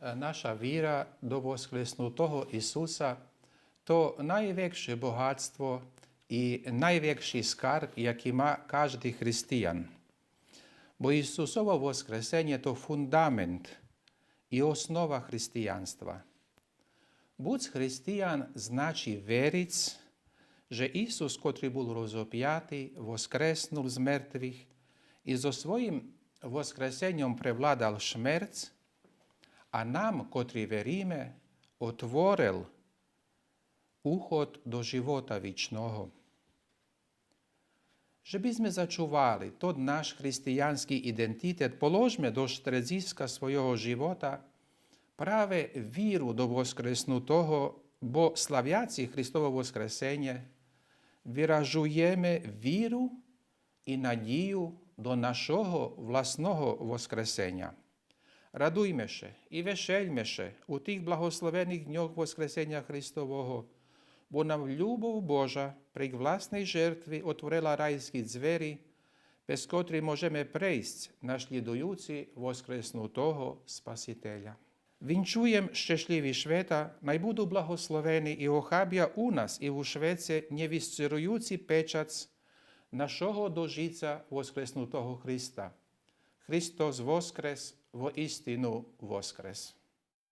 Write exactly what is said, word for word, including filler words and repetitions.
Наша вира до воскреснутого Исуса то найвекше богатство и найвекши скарб яки ма кажди християн. Бо Исусово воскресенє то фундамент и основа християнства. Буц християн значи вериц же Исус, котри бул розопяти, воскреснул з мертвих и зоз своїм воскресеньом превладал шмерц, а нам, котри вериме, отворел уход до живота вичного. Же бизме зачували тот наш християнски идентитет, положме до штредзиска свойого живота праве виру до воскреснутого, бо славяци Христово воскресенє, виражуєме виру и надїю до нашого власного воскресеня. Радуйме ше и вешельме ше у тих благословених дньох воскресеня Христового, бо нам любов Божа прейґ власней жертви отворела райски дзвери, през котри можеме прейсц, нашлїдуюци воскреснутого Спасителя. Винчуєм щешлїви швета, най буду благословени и охабя у нас и у швеце нєвисцируюци печац нашого дожица воскреснутого Христа. Христос воскрес, воистину воскрес!